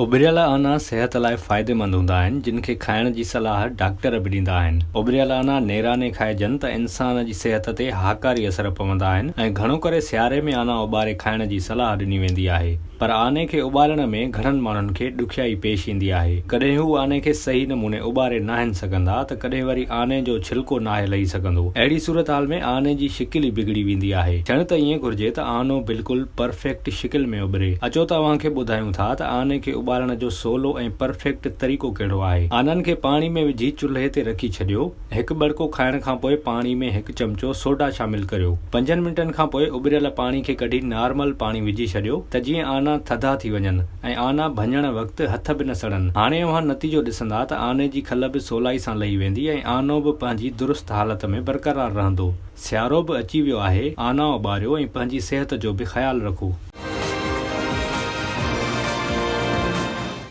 اٻريل آنا صحت لاء فائديمند هوندا آهن، جن کي کائڻ جي صلاح ڊاڪٽر به ڏيندا آهن. اٻريل آنا نيراني کائجن ته انسان جي صحت تي هاڪاري اثر پوندا آهن ۽ گهڻو ڪري سياري ۾ آنا اٻاري کائڻ جي صلاح ڏني ويندي آهي. پر آني کي اٻارڻ ۾ گهڻن ماڻهن کي ڏکيائي پيش ايندي آهي. ڪڏهن هو آني کي صحيح نموني اٻاري ناهن سگهندا ته ڪڏهن وري آني جو ڇلڪو ناهي لهي سگهندو. اهڙي صورتحال ۾ آني جي شڪل ئي بگڙي ويندي آهي. ٿيڻ ته ائين گهرجي ته آنو بلڪل پرفيڪٽ شڪل ۾ اٻري. اچو ته اوهان کي ٻڌايون ٿا ته آني کي اٻارڻ جو سولو ۽ پرفيڪٽ طريقو ڪهڙو آهي. آنن کي پاڻي ۾ وجهي چلهي تي رکي ڇڏيو. هڪ ٻڙڪو کائڻ کان پوء پاڻي ۾ هڪ چمچو سوڊا شامل ڪريو. پنجن منٽن کان پوء اٻريل پاڻي کي ڪڍي نارمل پاڻي وجهي ڇڏيو ته جيئن آنا ٿڌا ٿي وڃن ۽ آنا ڀڃڻ وقت هٿ به نه سڙن. هاڻي اوهان نتيجو ڏسندا ته آني جي کل به سولائي سان لهي ويندي ۽ آنو به پنهنجي درست حالت ۾ برقرار رهندو. سيارو به اچي ويو آهي، آنا اٻاريو ۽ پنهنجي صحت جو به خيال رکو.